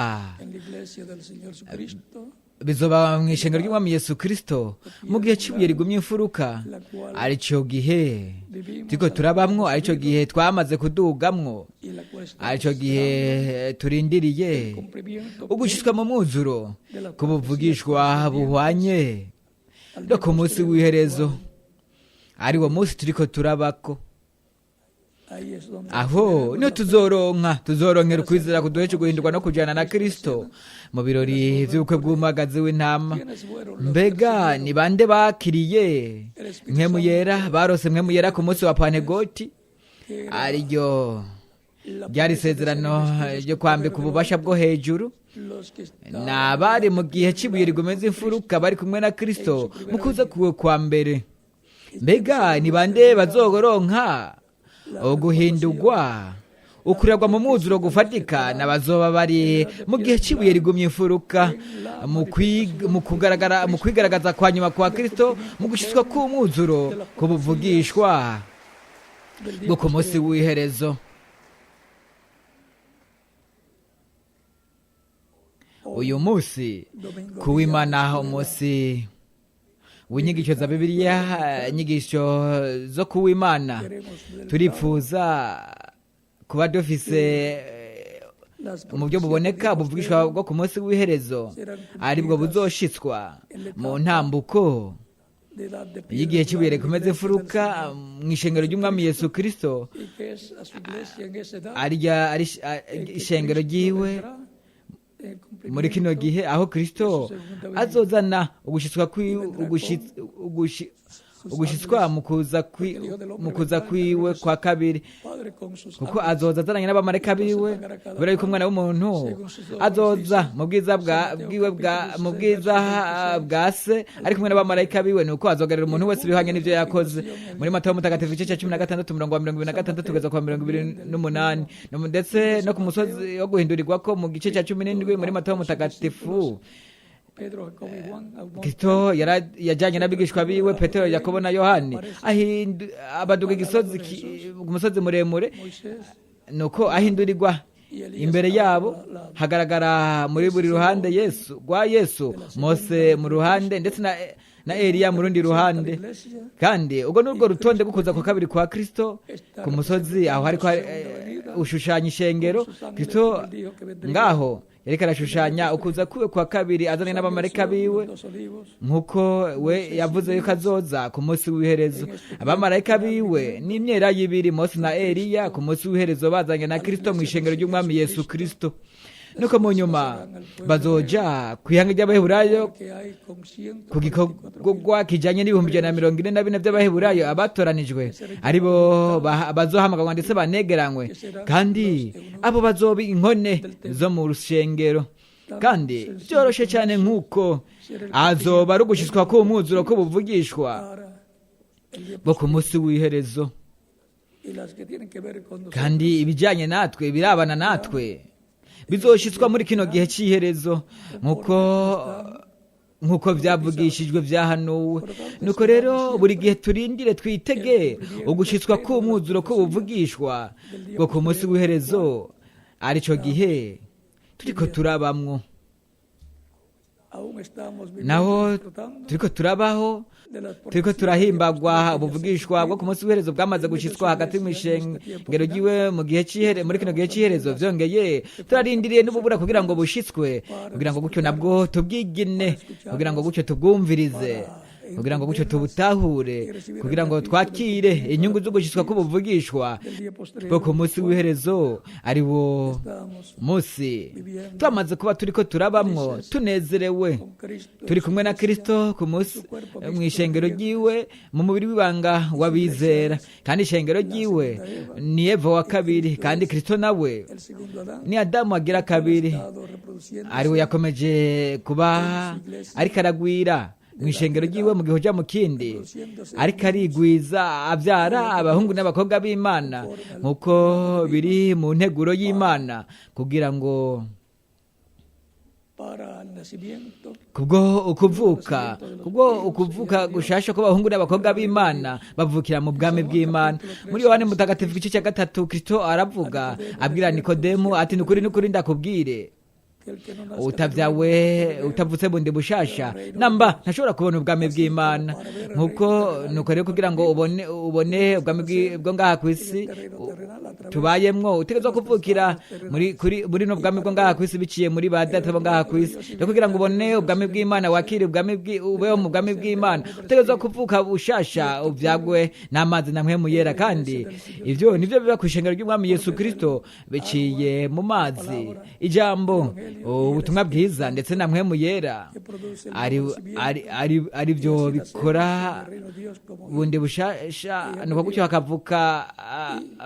Bizoba mu ishengero ry'Umwami Yesu Kristo mu gihe cy'ibuye rigumye imfuruka, la cual aricyo gihe vivimos turiko turabamwo, aricyo gihe twamaze kudugamwo, y la cual estamos aricyo gihe turindiriye cumplimiento ugushitswa mu mwuzuro kubuvugishwa buhwanye al no ku munsi w'iherezo, ari wo munsi turiko turabako. Ahí es donde Aho niho tuzoronka tuzoronkera ukwizera kuduhesha guhindurwa no kujana na Kristo mu birori vy'ubukwe bw'umwagazi w'intama. quienes fueron los Mbega ni bande bakiriye Mpwemu Yera, barose Mpwemu Yera ku munsi wa Pantegoti, que era ariryo la ryari isezerano ryo kwambika ububasha bwo hejuru? Los que estaban Ni abari mu gihe cy'ibuye rigomeza imfuruka, bari kumwe na Kristo mu kuza kuwe kwa mbere. Mbega ni bande bazogoronka uguhindurwa, ukuragwa mu mwuzuro gufatika? N'abazoba bari mu gihe cy'ibuye rigumye imfuruka mu kugaragara, mu kwigaragaza kwa nyuma kwa Kristo, mu gushyitswa k'umwuzuro kubuvugishwa del día bwo ku munsi w'iherezo. Uyu munsi domingo kuwimana, umunsi w'inyigisho za Bibiliya, inyigisho zo kuwimana, queremos del turipfuza kuba dufise las mu buryo buboneka buvugishwa bwo ku munsi w'iherezo, aribwo buzoshitswa mu ntambuko de edad de piedra y'igihe cy'ibuye rikomeza imfuruka mu ishengero ry'Umwami Yesu Kristo, y que es a su iglesia en esa edad arya ari ishengero ryiwe vendrá el muri kino cumplimiento gihe, aho Kristo azozana ugushitswa ugushitswa mu kuza kwiwe kwa kabiri, Padre con sus kuko azoza azananye n'abamarayika biwe, kubera yuko Umwana w'umuntu azoza mu bwiza bwa bwiwe bwa mu bwiza bwa Se ari kumwe n'abamarayika biwe, nuko azogarira umuntu wese ibihwanye n'ivyo yakoze. Muri Matayo Mutagatifu, igice cya 16, umurongo wa 26 kugeza kwa 28, ndetse no ku musozi wo guhindurirwako mu gice cya 17 muri Matayo Mutagatifu, Pedro, Jacobo y Juan al monte Kristo yajyanye n'abigishwa biwe Petero, Yakobo na Yohani, abaduga igisozi ku musozi muremure, Moisés nuko ahindurirwa y Elías imbere yabo. al lado. Hagaragara muri buri ruhande Yesu rwa Yesu, Mose mu ruhande ndetse na Eliya mu rundi ruhande. Iglesia Kandi ubwo ni urwo rutonde rw'ukuza kwa kabiri kwa Kristo ku musozi aho hariko ushushanya ishengero. Kristo ngaho yariko arashushanya ukuza kwiwe kwa kabiri azanye n'abamarayika biwe, los olivos nk'uko we yavuze yuko azoza ku munsi w'iherezo. Abamarayika biwe n'imyera y'ibiri, Mose na Eliya, ku munsi w'iherezo bazanye na Kristo mu ishengero ry'Umwami Yesu Kristo, nuko mu nyuma bazoja ku ihanga ry'Abaheburayo, que hay con ku gikorwa kijanye n'144,000 by'Abaheburayo abatoranijwe, aribo bazohamagarwa ndetse banegeranywe, kandi abo bazoba inkone zo mu rushengero. Kandi byoroshe cyane nk'uko azoba ari ugushyitswa k'umwuzuro k'ubuvugishwa para el día bwo ku munsi w'iherezo. y las que tienen que ver con nosotros Kandi ibijyanye natwe, birabana natwe, bizoshitswa muri kino gihe cy'iherezo nk'uko byavugishijwe, byahanuwe. Nuko rero buri gihe turindire, twitege ugushitswa k'umwuzuro k'ubuvugishwa bwo ku munsi w'iherezo, aricyo gihe turiko turabamwo. Aún estamos viviendo Naho y disfrutando turiko turabaho, de las turiko profecías turahimbagwa ubuvugishwa bwo ku munsi w'iherezo bwamaze gushitswa hagati mu ishengero ryiwe mu gihe cy'ihere, muri kino gihe cy'iherezo. Vyongeye turarindiriye n'ububura kugira ngo bushitswe, kugira ngo gutyo nabwo tubwigine, kugira ngo gutyo tubwumvirize, kugira ngo gutyo tubutahure, kugira ngo twakire inyungu zo gushitswa k'ubuvugishwa del día postrero bwo ku munsi w'iherezo, ari wo estamos munsi twamaze kuba turiko turabamwo tunezerewe, con Cristo turi kumwe na Kristo ku munsi mu ishengero ryiwe, mu mubiri w'ibanga w'abizera. Kandi ishengero ryiwe ni Eva wa kabiri, kandi Kristo nawe el segundo Adán ni Adamu agira kabiri, estado reproduciendo ariwe yakomeje kuba ariko aragwira mu ishengero ryiwe mu gihe uja mu kindi, ariko arigwiza abyara abahungu n'abakobwa b'Imana nk'uko biri mu nteguro y'Imana, kugira ngo para el nacimiento kubwo ukuvuka gushasha kw'abahungu n'abakobwa b'Imana bavukira mu bwami bw'Imana. Muri Yohani Mutagatifu, igice cya 3, Kristo aravuga abwira Nikodemu ati: "Ni ukuri, ni ukuri, ndakubwire que Que el que no nazca de Utavyawe nuevo no puede ver utavutse bundi bushasha namba ntashobora kubona ubwami bw'Imana. Nkuko nuko rero kugira ngo ubone ubwami bwo ngaha ku isi terreno terrenal a través tubayemwo, utegerezwa kuvukira muri no bwami bwo ngaha ku isi biciye muri ba data bo ngaha ku isi. Rero kugira ngo ubone ubwami bw'Imana, wakire ubwami ubeho mu bwami bw'Imana, utegerezwa kuvuka bushasha, uvyagwe n'amazi na Mpwemu Yera. Kandi ivyo nivyo biba kw'ishengero ry'Umwami Yesu Kristo biciye mu mazi, ijambo, ubutumwa bwiza ndetse na Mpwemu Yera, que produce el ari nuevo nacimiento ari byo y así nacer bikora en el reino de Dios como bundi bushasha. Nuko gutyo hakavuka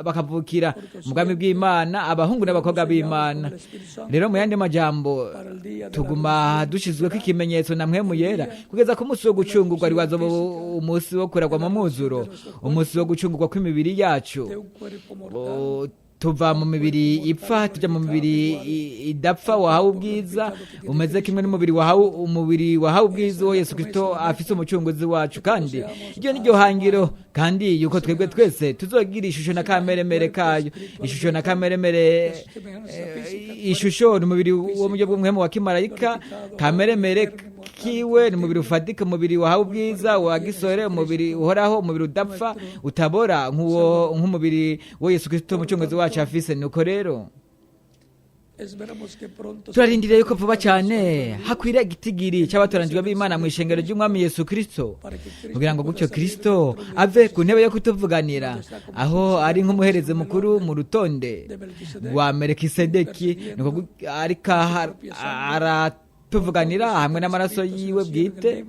bakavukira mu bwami bw'Imana abahungu n'abakobwa b'Imana. Rero mu yandi majambo, para el día de la tuguma dushizweko ikimenyetso na Mpwemu Yera kugeza ku munsi wo gucungurwa, ari wazoba umunsi wo kuragwa mu mwuzuro, umunsi wo gucungurwa kw'imibiri yacu. de un cuerpo mortal Tuva mu mibiri ipfa tujya mu mibiri idapfa wahawe ubwiza, umeze kimwe n'umubiri wahawe, umubiri wahawe ubwiza uwo Yesu Kristo afise, umucunguzi wacu. Kandi iryo ni ryo hangiro, kandi yuko twebwe twese tuzogira ishusho na kameremere kayo, ishusho na kameremere. Ishusho ni umubiri wo mu buryo bw'umwemu wa kimarayika, kameremere kiwe ni umubiri ufatika, umubiri wahawe ubwiza wa gisore, umubiri uhoraho, umubiri udapfa, utabora, nk'uwo nk'umubiri wa Yesu Kristo umucunguzi wacu afise. Nuko rero Esperamos que pronto turarindiriye yuko vuba cyane hakwira igitigiri cy'abatoranijwe b'Imana mu ishengero ry'Umwami Yesu Kristo, para que Cristo kugira ngo pueda gutyo salir Kristo del trono de ave ku ntebe yo kutuvuganira, aho ari nk'umuherezi mukuru mu rutonde de Melquisedec, rwa Melikisedeki. Nuko ariko aratuvuganira hamwe n'amaraso yiwe bwite,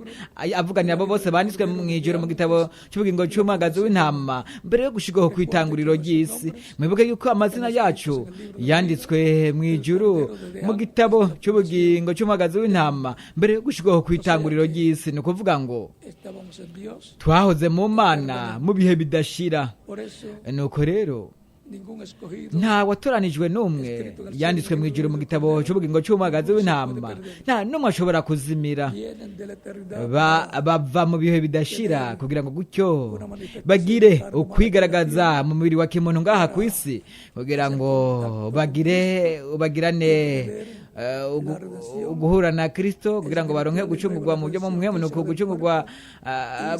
avuganira abo bose banditswe mu ijuru mu gitabo cy'ubugingo cy'umwagazi w'intama mbere yo gushirwaho kw'itanguriro ry'isi. Mwibuke yuko amazina yacu yanditswe mu ijuru mu gitabo cy'ubugingo cy'umwagazi w'intama mbere yo gushirwaho kw'itanguriro ry'isi. Ni ukuvuga ngo estábamos en Dios. twahoze mu Mana mu bihe bidashira. Por eso Nuko rero ningún escogido nta watoranijwe n'umwe yanditswe mu ijuru mu gitabo cy'ubugingo cy'umwagazi w'intama, nta n'umwe ashobora kuzimira. vienen de la eternidad Bava mu bihe bidashira kugira ngo gutyo bagire ukwigaragaza mu mubiri wa kimuntu ngaha ku isi, kugira ngo bagire bagirane uguhura na Kristo, kugira ngo baronke gucungurwa mu buryo bumwe, nuko gucungurwa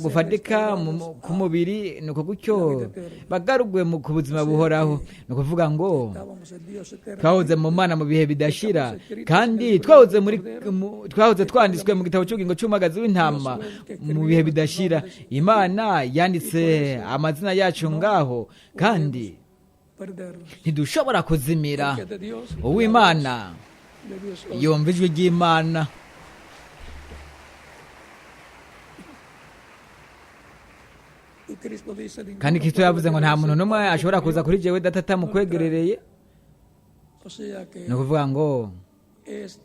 gufatika ku mubiri, nuko gutyo bagarugwe ku buzima buhoraho. Ni ukuvuga ngo estábamos en Dios eterno twahoze mu Mana mu bihe bidashira, kandi twahoze muri twahoze twanditswe mu gitabo cy'ubugingo cy'umwagazi w'intama mu bihe bidashira. Imana yanditse amazina yacu ngaho, kandi perdernos. ntidushobora kuzimira. Que de Dios, Uw'Imana de Dios oye. yumva ijwi ry'Imana. Y Cristo dice, ninguno Kandi Kristo puede yavuze ngo venir nta al muntu Señor n'umwe ashobora kuza kuri jewe Data atamukwegerereye. O sea que Ni ukuvuga ngo es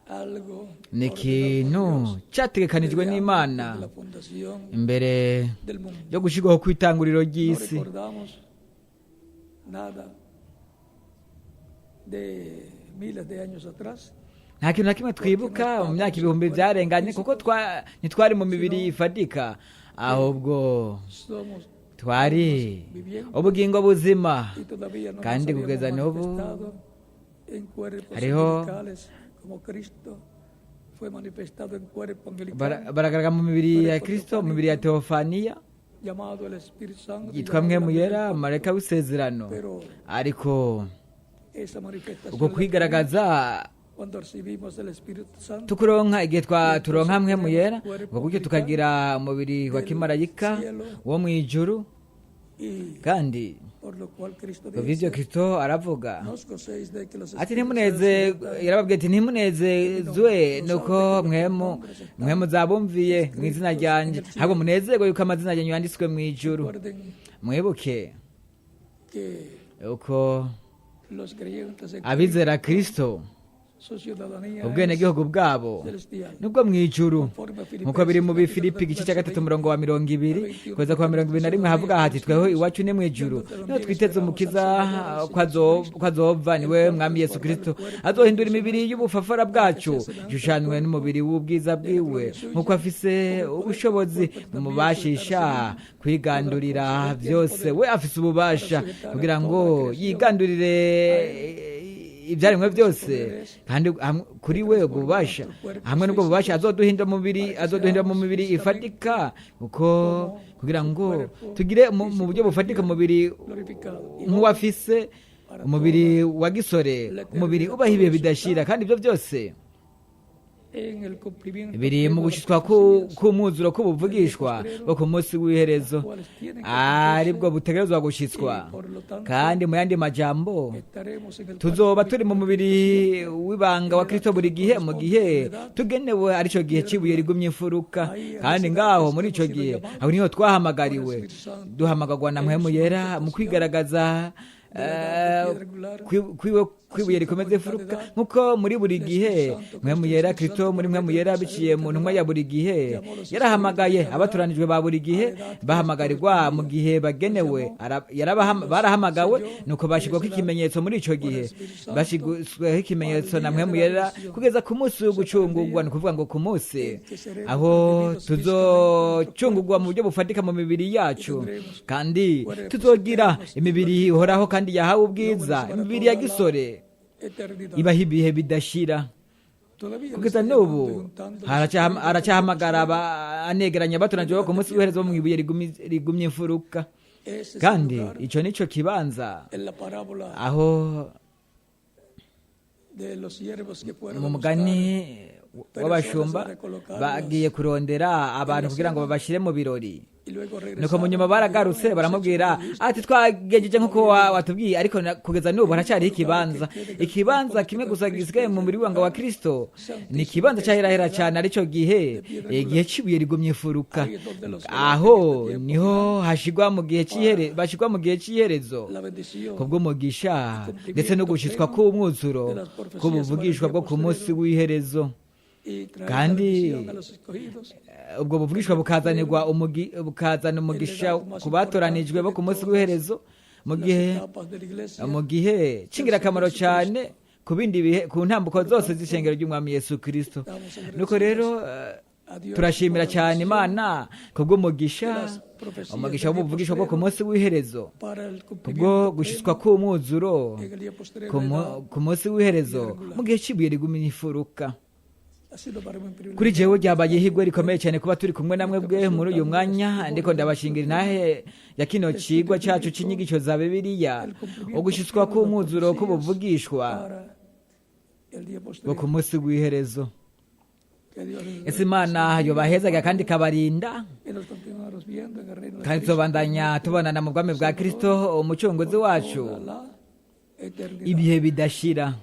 algo ni ordenado por ikintu Dios cyategekanijwe desde n'Imana antes de la fundación imbere del mundo. yo gushyirwaho kw'itanguriro No ry'isi. recordamos nada de miles de años atrás, Nta kintu na kimwe twibuka mu myaka ibihumbi byarenganye, kuko ntitwari mu mibiri ifatika, ahubwo somos twari vivientes ubugingo buzima. y todavía no nos Kandi habíamos kugeza n'ubu manifestado en cuerpos hariho angelicales como Cristo fue manifestado en cuerpo angelical baragaragara mu mibiri ya Kristo, mu mibiri ya teofaniya llamado el Espíritu Santo, yitwa llamado el Mpwemu ángel Yera, del pacto. marayika w'isezerano. Pero Ariko esa manifestación uko la kwigaragaza cuando recibimos el Espíritu Santo tukuronka igihe turonka Mpwemu Yera, ubwo gutyo tukagira umubiri wa kimarayika wo mu ijuru. y Kandi por lo cual Cristo ivyo dice, Kristo aravuga no os gocéis de que los ati espíritus ntimuneze, yarababwiye ati ntimunezezwe nuko mwemu zabumviye mu izina ryanjye, ahubwo munezerwe yuko amazina yanyu yanditswe mu ijuru. recuerden Mwibuke que uko los creyentes en abizera Kristo su ciudadanía ubwenegihugu bwabo es celestial. nubwo mu ijuru, Conforme a nkuko biri mu Filipenses Bifilipi igice cya capítulo 3 umurongo wa 20 kugeza ku wa 21, havuga hati tweho iwacu ni mu ijuru, niho twiteze umukiza ko azova, niwe Mwami Yesu Kristo, azohindura imibiri y'ubufafara bwacu ishushanywe n'umubiri w'ubwiza bwiwe, nkuko afise ubushobozi bumubashisha kwigandurira byose. We afise ububasha kugira ngo yigandurire ibyaremwe byose, kandi kuri we ubwo bubasha, hamwe n'ubwo bubasha azoduhindura mubiri, azoduhindura mu mibiri ifatika, kuko kugira ngo tugire mu buryo bufatika umubiri nk'uwafise, umubiri wa gisore, umubiri ubaho ibihe bidashira. Kandi ibyo byose biri mu gushyitswa k'umwuzuro k'ubuvugishwa bwo ku munsi w'iherezo, aribwo butegerezwa gushyitswa. Kandi mu yandi majambo, tuzoba turi mu mubiri w'ibanga wa Kristo buri gihe, mu gihe tugenewe, aricyo gihe cy'ibuye rigumye imfuruka. Kandi ngaho muri icyo gihe, aho niho twahamagariwe, duhamagarwa na Mpwemu Yera mu kwigaragaza kwibuye rikomeza imfuruka, nk'uko muri buri gihe Mpwemu Yera, Kristo muri Mpwemu Yera, biciye mu ntumwa ya buri gihe, yarahamagaye abatoranijwe ba buri gihe, bahamagarirwa mu gihe bagenewe. Barahamagawe, nuko bashyirwaho ikimenyetso muri icyo gihe, bashyirwaho ikimenyetso na Mpwemu Yera kugeza ku munsi wo gucungurwa, ni ukuvuga ngo ku munsi aho tuzocungurwa mu buryo bufatika mu mibiri yacu, kandi tuzogira imibiri ihoraho kandi yahawe ubwiza, imibiri ya gisore ibaho ibihe bidashira. Kugeza n'ubu aracyahamagara anegeranya abatoranijwe ku munsi w'iherezo bo mu ibuye rigumye imfuruka. Kandi icyo nicyo kibanza aho mu mugani w'abashumba bagiye kurondera abantu kugira ngo babashyire mu birori. Nuko mu nyuma baragarutse, baramubwira ati: "Twagejeje nk'uko watubwiye, ariko kugeza n'ubu haracyariho ikibanza." Ikibanza kimwe gusa gisigaye mu mubiri w'ibanga wa Kristo ni ikibanza cyahirahera cyane, aricyo gihe, igihe cy'ibuye rigumye imfuruka. Aho niho hashigwa mu gihe cy'ihere, bashyirwa mu gihe cy'iherezo kubw'umugisha ndetse no gushyitswa k'umwuzuro k'ubuvugishwa bwo ku munsi w'iherezo. Kandi ubwo buvugishwa bukazanirwa, bukazana umugisha ku batoranijwe bo ku munsi w'iherezo, mu gihe cy'ingirakamaro cyane ku bindi bihe, ku ntambuko zose z'ishengero ry'Umwami Yesu Kirisito. Nuko rero turashimira cyane Imana kubw'umugisha, umugisha w'ubuvugishwa bwo ku munsi w'iherezo, kubwo gushyitswa k'umwuzuro ku munsi w'iherezo mu gihe cy'ibuye rigumye imfuruka. Kuri jewe ryabaye ihigwe rikomeye cyane kuba turi kumwe namwe bwe muri uyu mwanya, ndiko ndabashingira intahe ya kino cigwa cyacu c'inyigisho za Bibiliya, ugushyitswa k'umwuzuro k'ubuvugishwa bwo ku munsi w'iherezo. Ese Imana yobahezaga kandi ikabarinda, kandi tuzobandanya tubonana mu bwami bwa Kristo umucunguzi wacu ibihe bidashira.